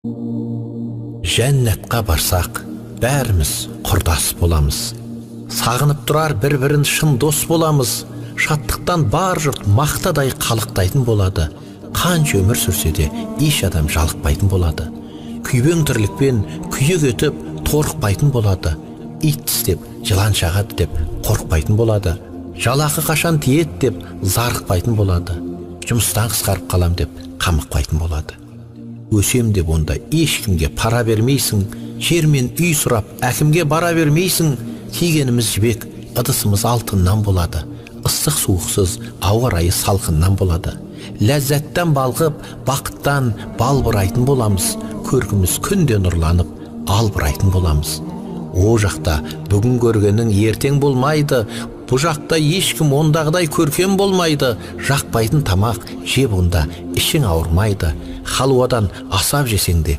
Жәннатқа барсақ, бәріміз құрдас боламыз. Сағынып тұрар бір-бірін шын дос боламыз. Шаттықтан бар жұрт мақтадай қалықтайтын болады. Қанша өмір сүрсе де еш адам жалықпайтын болады. Күйбең тірлікпен күйік етіп торықпайтын болады. Ит тістеп, жылан шағады деп қорықпайтын болады. Жалақы қашан тиеді деп зарықпайтын болады. Жұмыстан қысқарып қалам деп қамықпайтын болады. Өсем деп онда ешкімге пара бермейсің, жер мен үй сұрап әкімге бара бермейсің. Кигеніміз жібек, ыдысымыз алтыннан болады. Ыстық суықсыз, ауа райы салқыннан болады. Ләззаттан балқып, бақыттан балбырайтын боламыз. Көркіміз күнде нұрланып, албырайтын боламыз. О жақта бүгін көргенің ертең болмайды. Бұ жақта ешкім ондағыдай көркем болмайды. Жақпайтын тамақ жеп онда ішің ауырмайды. Халуадан асап жесең де